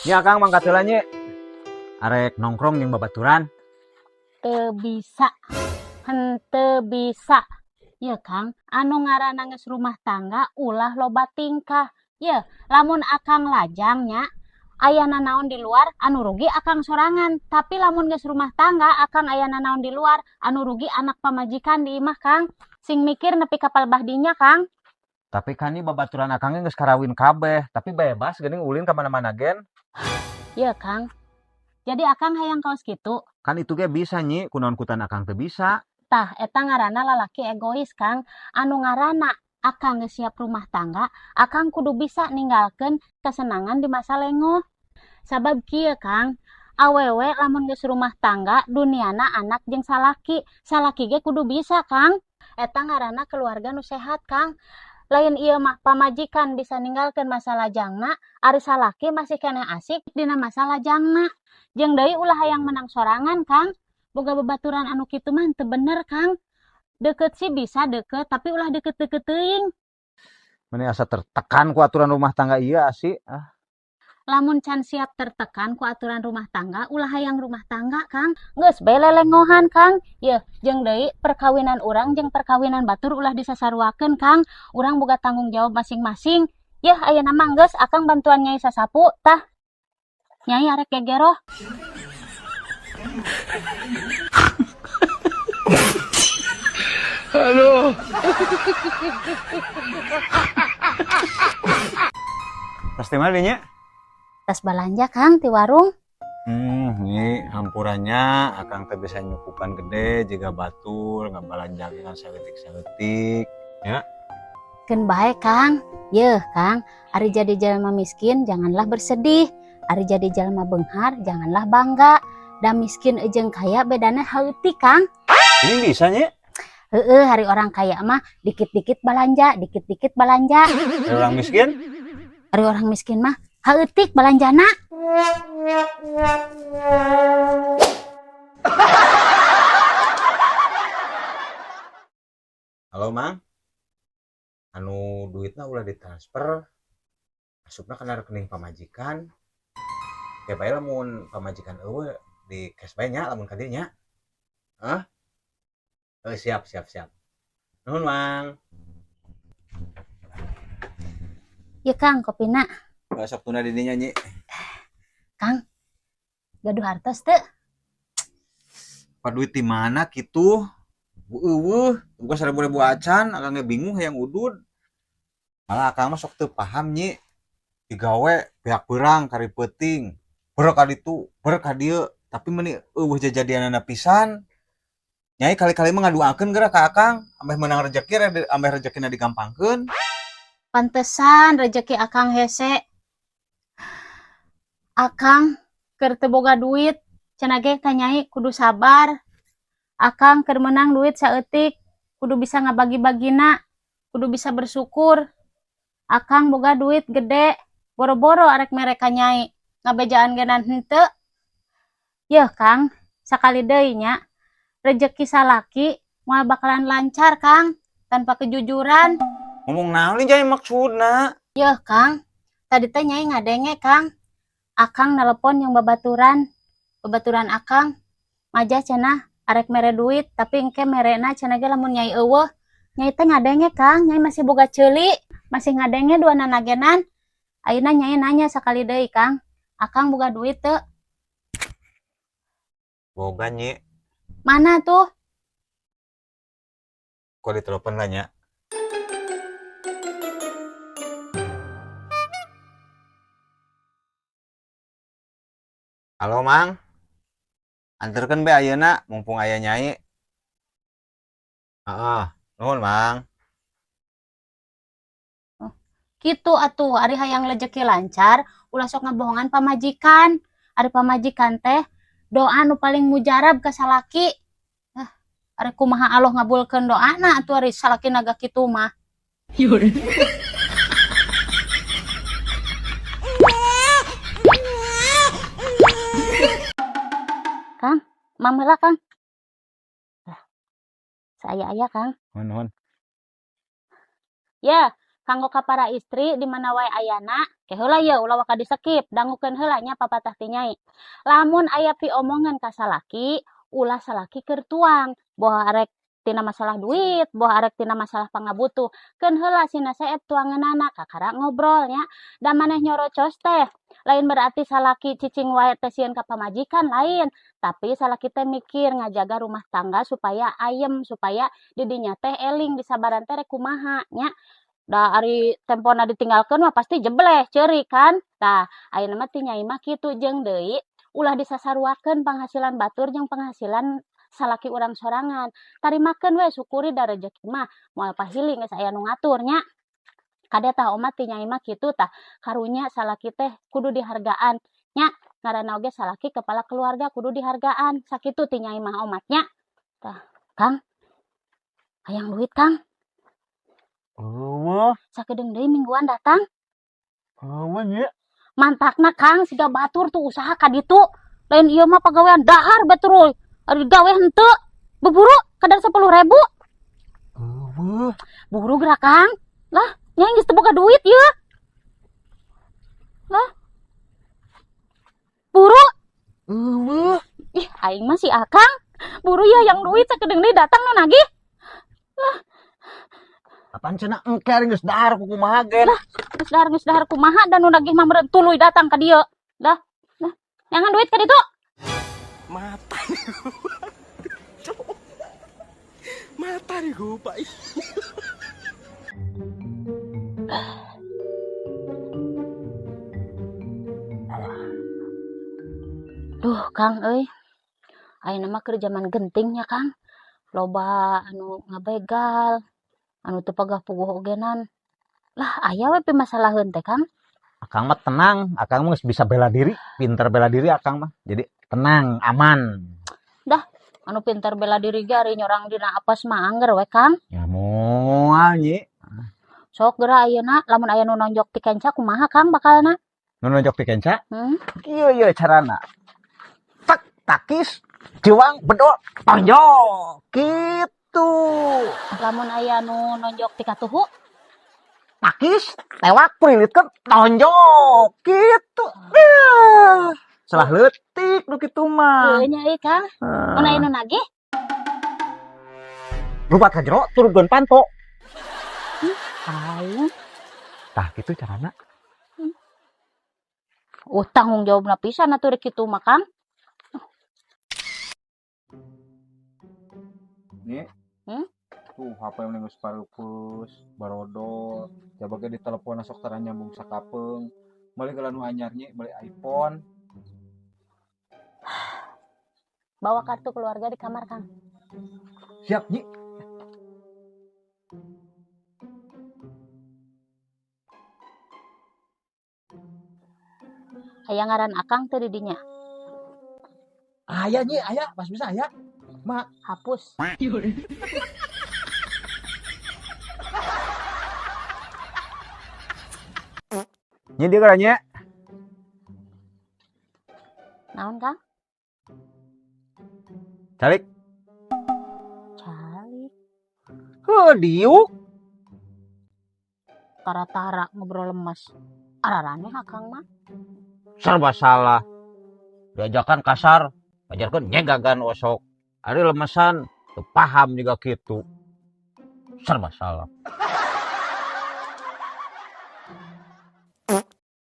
Ya Kang mangkat heula nya. Arek nongkrong jeung babaturan. Teu bisa. Henteu bisa. Ye Kang, anu ngaranna geus rumah tangga ulah loba tingkah. Ye, lamun akang lajang nya aya nanaon di luar anu rugi akang sorangan. Tapi lamun geus rumah tangga akang aya nanaon di luar anu rugi anak pamajikan di imah Kang. Sing mikir nepi ka palebah dinya Kang. Tapi kan ini babaturan akangnya geus karawin kabeh, tapi bebas geuning ulin ka mana-mana gen. Ye Kang. Jadi akang hayang kaos kitu. Kan itu ge bisa nyi, kunaon kutan akang teu bisa. Tah, eta ngaranna lalaki egois Kang. Anu ngaranna akang geus siap rumah tangga, akang kudu bisa ninggalkeun kesenangan di masa lengoh. Sabab kieu Kang, awewe lamun geus rumah tangga duniana anak jeung salaki. Salaki ge kudu bisa Kang. Eta ngaranna keluarga nu sehat Kang. Lain ieu mah pamajikan bisa ninggalkeun masa lajangna, ari salaki masih keneh asik dina masa lajangna. Jeung deui ulah hayang menang sorangan Kang. Boga babaturan anu kitu mah teu bener Kang. Deket sih bisa deket, tapi ulah deket-deket teuing. Meni asa tertekan ku aturan rumah tangga ieu asi. Ah. Lamun can siap tertekan ku aturan rumah tangga, ulah hayang rumah tangga Kang. Geus bae lelengohan Kang. Yeuh, jeung deui perkawinan urang jeung perkawinan batur ulah disasaruakeun Kang. Urang boga tanggung jawab masing-masing. Yeuh, ayeuna mah geus akang bantuan Nyai sasapu tah. Nyai arek gegeroh. Aduh. Tas teh mana nya? Tas balanja Kang di warung. Ini hampurannya akang teh bisa nyukupan gede jiga batur ngabalanja kan saeutik-saeutik ya. Keun bae Kang. Yeuh Kang, ari jadi jalma miskin janganlah bersedih. Ari jadi jalma beunghar janganlah bangga. Da miskin jeung kaya bedana heutik Kang. Ini bisa nya? Heeh, hari orang kaya mah dikit-dikit balanja, dikit-dikit balanja. Hari orang miskin? Hari orang miskin mah heutik balanjana. Halo Mang. Anu duitna ulah ditransfer, asupna kana rekening pamajikan. Ya bae lamun pamajikan eueuh di cash bae nya lamun ka dieu nya. Hah? Siap siap siap. Nuhun Mang. Ya Kang, kopina. Besok tuna di dinya nyi. Kang, gaduh hartos teu? Pa duit di mana kitu? Eueuh, bukan 1000-ribu acan, akang ge bingung hayang udud. Malah akang mah sok teu paham nyi. Digawe pihak beurang kari peuting. Beur ka ditu, beur ka dieu, tapi meuni eueuh jajadianana pisan. Nyai kali-kali mah ngaduakeun geura ka akang, ambeh meunang rejeki, ambeh rejekina digampangkeun. Pantesan rejeki akang hese. Akang keur teu boga duit, cenah ge ka Nyai kudu sabar. Akang keur meunang duit saeutik, kudu bisa ngabagi-bagina, kudu bisa bersyukur. Akang boga duit gede, boro-boro arek mere ka Nyai, ngabejaan genan henteu. Yeuh Kang, sakali deui nya, rejeki salaki moal bakalan lancar Kang, tanpa kejujuran. Ngomong naon nih Nyai maksudna? Yeuh Kang, tadi teh Nyai ngadenge Kang. Akang nelpon yang babaturan, babaturan akang. Majah cenah arek mere duit, tapi engke merena cenah ge lamun Nyai eueuh. Nyai teh ngadenge Kang, Nyai masih boga ceuli, masih ngadenge dua nanagenan. Ayeuna Nyai nanya sakali deui Kang, akang boga duit teu? Boga Nyi. Mana tuh? Kok ditelepon lah nya? Halo Mang. Anterkeun be ayeuna mumpung aya Nyai. Heeh, nuhun Mang. Oh, kitu atuh ari hayang rejeki lancar, ulah sok ngabohongan pamajikan. Ari pamajikan teh doa nu paling mujarab ka salaki. Ah, ari kumaha Allah ngabulkeun doana atuh ari salaki naga kitu mah. Kang, mam heula Kang. Saya aya Kang. Nuhun, nuhun. Ya, Kanggo ka para istri di mana wae ayana, ke heula ye, ulah waka di-skip, dangukeun heula nya papatah ti Nyai. Lamun aya piomongan ka salaki, ulah salaki keur tuang, boh arek tina masalah duit, boh arek tina masalah pangabutuh. Keun heula sina seep tuangeunana, kakara ngobrol nya. Da maneh nyorocos teh, lain berarti salaki cicing wae teh sieun ka pamajikan, lain. Tapi salaki teh mikir ngajaga rumah tangga supaya ayem, supaya didinya teh eling disabaran teh rek kumaha nya. Da ari tempona ditinggalkeun mah pasti jebleh, ceurik kan. Tah, ayeuna mah ti Nyai mah kitu. Jeung deui ulah disasaruakeun penghasilan batur jeung penghasilan salaki urang sorangan. Tarimakeun we, syukuri, da rejeki mah moal pahili, geus aya nu ngatur nya. Kade tah, omat ti Nyai mah kitu tah. Karunya salaki teh kudu dihargaan nya, ngaranna oge salaki kepala keluarga, kudu dihargaan. Sakitu ti Nyai mah omat nya. Tah, Kang. Hayang duit, Kang. Euweuh. Sakedeung deui mingguan datang. Euweuh, Nyi. Mantakna, Kang, siga batur tuh usaha ka ditu. Lain ieu mah pagawean dahar batur. Ari gawe henteu. Beburu kadar 10.000. Euweuh. Buru gerak, Kang. Lah, nyai geus teu boga duit ieu. Lah. Buru. Euweuh. Ih, aing mah si Akang. Buru ya, yang duit sakedeung deui datang nu nagih. Lah. Apaan cenah, engke ari geus dahar ku kumaha ge? Lah, geus dahar kumaha, dan nu nagih mah meureun tuluy datang ka dieu. Dah. Lah, jangan duit ka ditu. Mata nih. Mata nih gue, Pak. Duh, Kang euy. Ayeuna mah keur zaman genting nya, Kang. Loba anu ngabegal, anu teu pagah puguh ogenan. Lah, aya we pimasalaheun teh, Kang. Akang mah tenang, Akang mah geus bisa bela diri, pinter bela diri Akang mah. Jadi tenang, aman. Dah, anu pinter bela diri ge ari nyorang dina apes mah angger we, Kang. Ya moal, Nyi. Sok geura ayeuna lamun aya nu nonjok ti kenca kumaha, Kang, bakalna? Nu nonjok ti kenca? Hmm. Kieu ieu carana. Tak takis, ciwang, bedol, tonjok. Gitu. Lamun aya nu nonjok ti katuhu? Takis, tewak, prilitkeun, tonjok. Gitu. Eh, salah leutik nu kitu mah. Heueuh nya euy, Kang. Mun aya nu nagih? Rupat ka jero, turunkeun panto. Aing. Tah, kitu carana. Tanggung jawabna pisan atuh rek kitu mah, Kang. Nih. Hmm? Tuh, HP yang geus parukeus, barodol. Coba ge ditelepon sok tara nyambung sakapeung. Meuli geula nu anyar, Nyi, meuli iPhone. Bawa kartu keluarga di kamar, Kang. Siap, Nyi. Aya ngaran Akang teu di dinya? Aya, Nyi, aya, pas bisa aya. Ma, Hapus. Nyi, dia geura, Nyi. Naon, Kang? Calik. Calik. Heuh, diuk. Tara-tara ngobrol lemes. Araraneh Akang mah. Serba salah. Diajakan kasar, ajarkeun nyegagan osok. Ari lemesan, teu paham juga kitu. Serba salah.